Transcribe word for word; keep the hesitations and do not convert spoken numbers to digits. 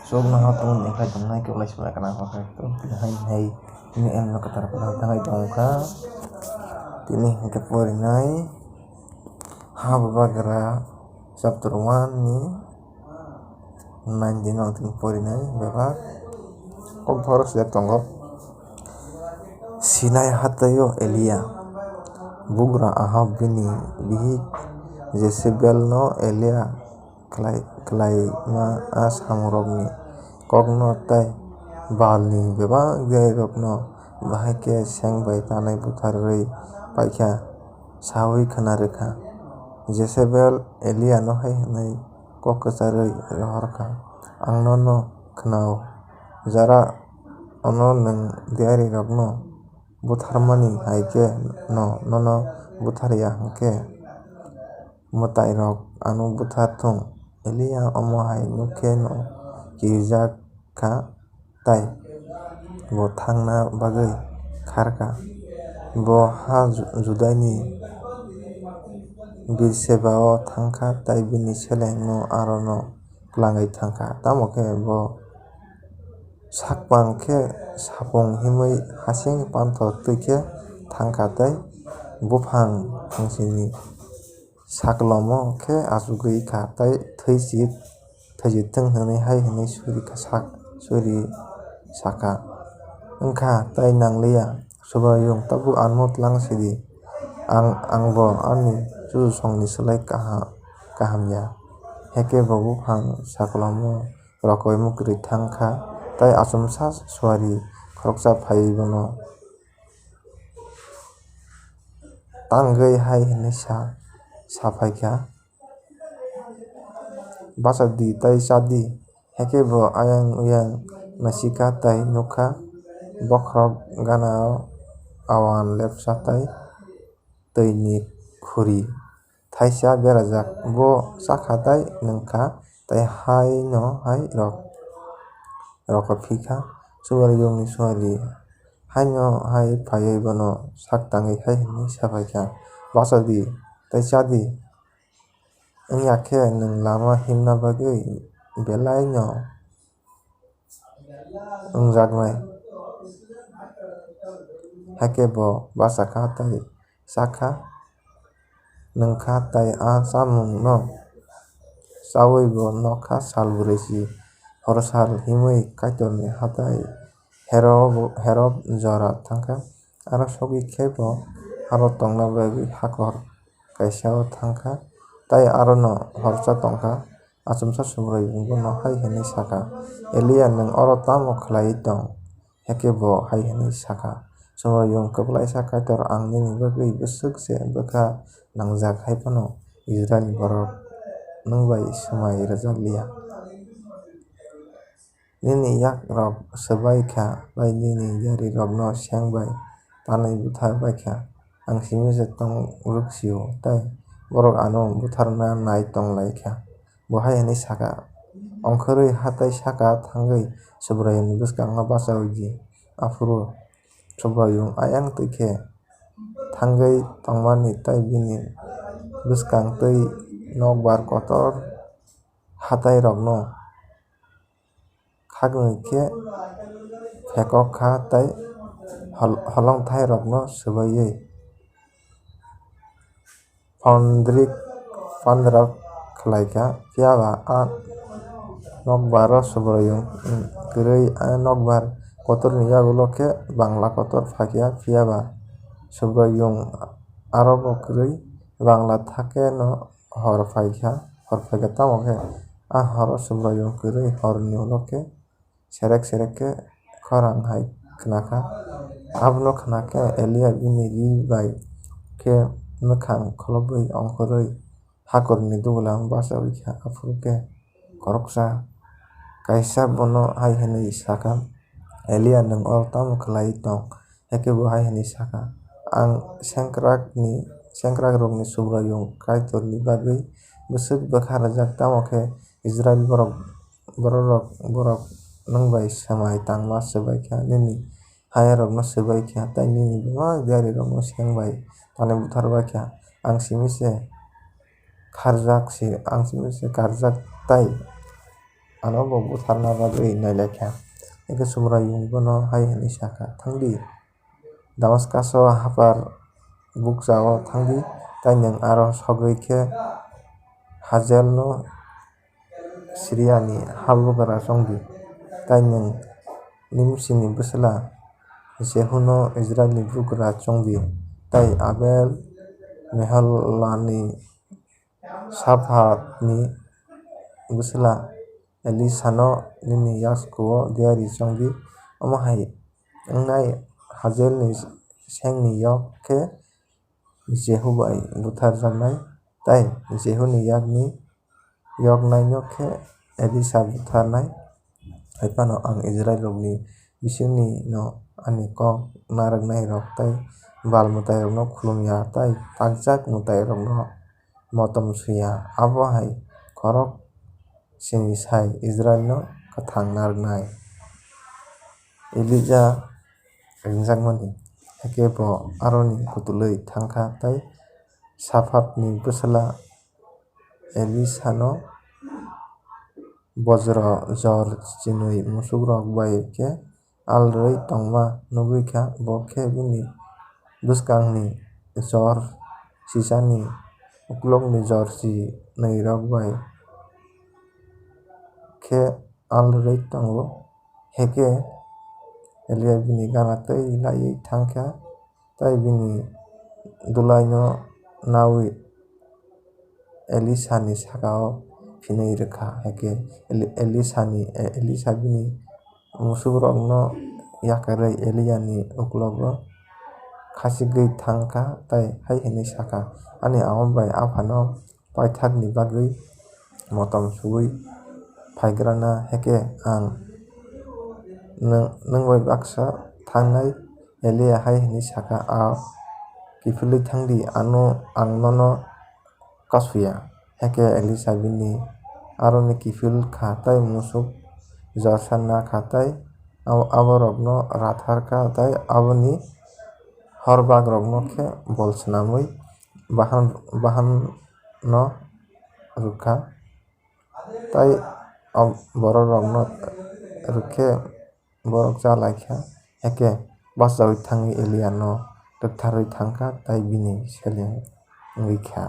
Chuknoha tongmani khlai tongnai khe uaisa bai kana khe tini hai hai tini elno kwthar kwthar thangwi tongkha. Tini hinkhe porinai Habubagra chapter one ni nine din no tini porinai bebak kok phoro sijak tongo. Sinai hataio Elia. Bugra Ahab bini bihik Jezebelno Elia khlai-, khlaima a samungrokni kokno tei Baalni bebak diyarirokno bahai khe seng bai tanwi butharwi paikha, saui khna rwkha. Jezebel Eliano hai hwnwi kok kwcharwi rohorkha, "Ang nono khna-o, jara ono nwng diyarirokno butharmani hai khe no nono buthar ya hwn khe mwtairok ano buthar thung." Elia omo hai nuk khe no kirijak kha tei bo thangna bagwi khar kha. Bo ha Ju-, Judaini Birseba-o thang kha tei bini selengno arono twlangwi thang kha. Tamo khe bo sakpang khe sapung himwi hasing panthor twi khe thang kha tei buphang phangsini saklomo khe achugwi kha tei thwi si, thwi si thung hwnwi hai hwnwi suri kha sak-, suri sa kha, "Wng kha tei nang liya, Subraiyung, tabuk ano twlang sidi, ang, ang bo ani chuchusongni slai kaha-, kaham ya." Hakhe bo buphang saklomo rokoi mukrwi thang kha tei achomsa suari khoroksa phaiwi bono tangwi hai hwnwi sa, sa phai kha, "Bacha di tei cha di." Hakhe bo ayang uyang naisi kha tei nuk kha bokhorok gana-o auan lepsa tei twini khuri thaisa berajak. Bo cha kha tei nung kha tei haino hai rok, rokophi kha. Subraiyungni suari haino hai phaiwi bono sak tangwi hai hwnwi sa phai kha, "Bacha di tei cha di, wng ya khe nwng lama himna bagwi belaino wngjaknai." Hakhe bo bacha kha tei cha kha, nung kha tei a chamungno chaui bo nok kha sal brwi si. Hor sal himwi Kaitorni hathai Herob, Herob jora thang kha. Aro sogwi khe bo aro tongna bagwi hakor kaisa-o thang kha, tei arono horsa tong kha. Achomsa Subraiyung bono hai hwnwi sa kha, "Elia, nwng oro tamo khlaiwi tong?" Hakhe bo hai hwnwi sa kha, "Subraiyung kwplaisa Kaitor, ang nini bagwi bwswk se bwkha nangjak, hai phano Israilni borok nwng bai swmai rwjak liya. Nini yakrok swbai kha tei nini yarirokno seng bai tanwi buthar bai kha. Ang simi se tong rwk si-o tei borok ano butharna nai tong lai kha." Bo hai hwnwi sa kha, "Ongkhorwi hathai saka thangwi Subraiyungni bwskango bachaui di." Aphuru Subraiyung ayang twi khe thangwi tongmani tei bini bwskang twi nokbar kotor hathairokno khaknwi khe phekok kha tei hol-, holongthairokno swbaiwi pondrik pandrak khlai kha. Phiya ba a nokbar o Subraiyung kwrwi, a nokbar kotorni yagulo khe Bangla kotor phai kha. Phiya ba Subraiyung aro bo kwrwi, Bangla thake no hor phai kha, hor phai kha. Tamo khe a horo Subraiyung kwrwi horni ulo khe serek serek khe khorang hai khna kha. Abono khna khe Elia bini ri bai khe mwkhang kholobwi ongkhorwi hakorni dugulang bachaui kha. Aphuru khe khoroksa kaisa bono hai hwnwi sa kha, "Elia, nwng oro tamo khlaiwi tong?" Hakhe bo hai hwnwi sa kha, "Ang sengkrakni, sengkrakrokni Subraiyung Kaitorni bagwi bwswk bwkha rwjak, tamo khe Israil borok, bororok, borok nwng bai swmai tangma swbai kha, nini hayarokno swbai kha, tei nini bebak diyarirokno seng bai tanwi buthar bai kha. Ang simi se kharjak si, ang simi se karjak tei ano bo butharna bagwi nai lai kha. Hakhe Subraiyung bono hai hwnwi sa kha, "Tháng di, Damaskaso haphar bukchao tháng di, tei nwng aro sogwi khe Hazaelno Siriani habugra chong di, tei nwng Nimsini bwsla Jehuno Israilni bugra chong di, tei Abel-Meholani Saphatni bwsla Elisano nini yaskuo diyari chong di. Omo hai wngnai Hazaelni sengni yok khe Jehu bai butharjaknai, tei Jehuni yakni yoknaino khe Elisa butharnai. Hai phano ang Israilrokni bisingni'-no ani kok narwknairok tei Baal mwtairokno khulum ya tei takjak mwtairokno motom swi ya, abo hai khorok sini sai Israilno kwthang narwknai." Elija ringjakmani. Hakhe bo aroni kutulwi tháng kha tei Saphatni bwsla Elisano bojro jor chinwi musukrok bai khe al rwui tongma nugwi kha, bo khe bini bwskangni jor chichani uklokni jor chinwirok bai khe al rwui tongo. Hakhe Elia bini gana twi laiwi tháng kha, tei bini dulaino naui Elisani saka-o phinwi rw kha. Hakhe Eli-, Elisani, E-, Elisa bini musukrokno yakarwi Eliani uklogo khachigwi tháng kha tei hai hwnwi sa kha, "Ani ama bai aphano paithakni bagwi motom suui phaigrana, hakhe ang nwng, nwng bai baksa thángnai." Elia hai hwnwi sa kha, "A kiphilwi tháng di, ano ang nono kasu ya." Hakhe Elisa bini aroni kiphil kha tei musuk jorsa na kha tei abo-, aborokno rathar kha tei aboni horbakrokno khe bol swnamwi bahan, bahanno rw kha. Tei o bororokno rw khe borok cha lai kha, hakhe bachaui thangwi Eliano rwktharwi tháng kha tei bini seleng wngwi kha.